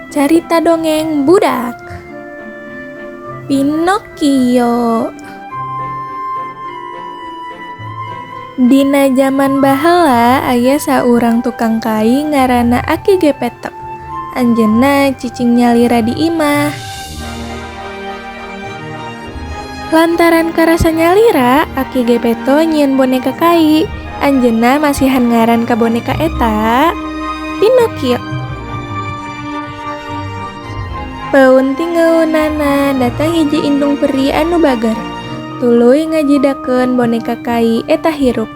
Carita dongeng budak. Pinocchio. Dina jaman baheula aya saurang tukang kai ngaranna Aki Gepetto. Anjeunna cicing nyalira di imah. Lantaran karasa nyalira, Aki Gepetto nyieun boneka kai. Anjeunna masihan ngaran ka boneka eta Pinocchio. Paeun tingeunana datang hiji indung peri anu bager. Tuluy ngajidakeun boneka kai eta hirup.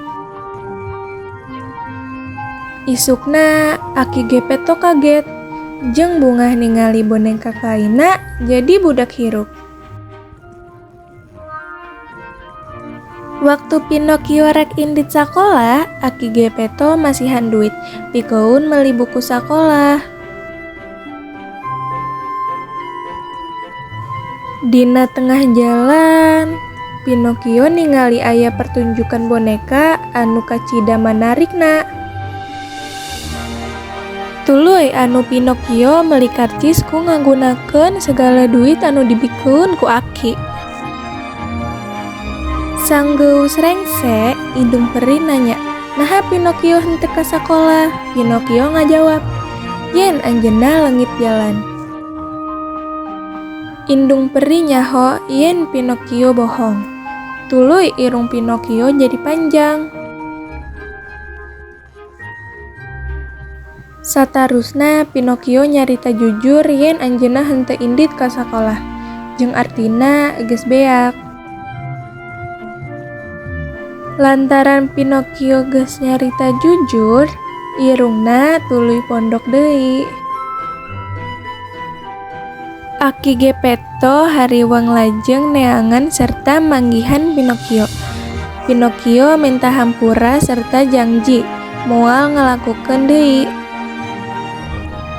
Isukna Aki Gepetto kaget jeung bungah ningali boneka kaina jadi budak hirup. Waktu Pinocchio rek indit sakolah, Aki Gepetto masihan duit pikeun meuli buku sakolah. Dina tengah jalan, Pinocchio ningali aya pertunjukan boneka anu kacida manarikna. Tuluy anu Pinocchio meuli karcis ku ngagunakeun sagala duit anu dibikeun ku Aki. Sanggeus rengse, indung peri nanya, "Naha Pinocchio henteu ka sakolah?" Pinocchio ngajawab, "Yen anjeunna leungit jalan." Indung peri nyaho yen Pinocchio bohong. Tuluy irung Pinocchio jadi panjang. Satarusna Pinocchio nyarita jujur yen anjeunna henteu indit ka sakolah, jeung artina geus beak. Lantaran Pinocchio geus nyarita jujur, irungna tuluy pondok deui. Aki Gepetto hariwang lajeng neangan serta manggihan Pinocchio. Pinocchio minta hampura serta jangji moal ngalakukeun deui.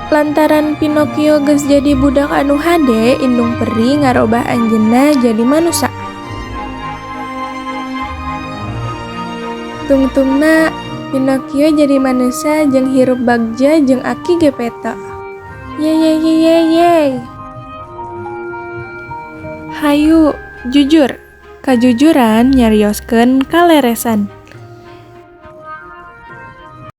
Lantaran Pinocchio geus jadi budak anu hade, indung peri ngarobah anjeunna jadi manusa. Tungtungna Pinocchio jadi manusa jeung hirup bagja jeung Aki Gepetto. Ye ye ye ye ye. Hayu, jujur. Kajujuran nyarioskeun kaleresan.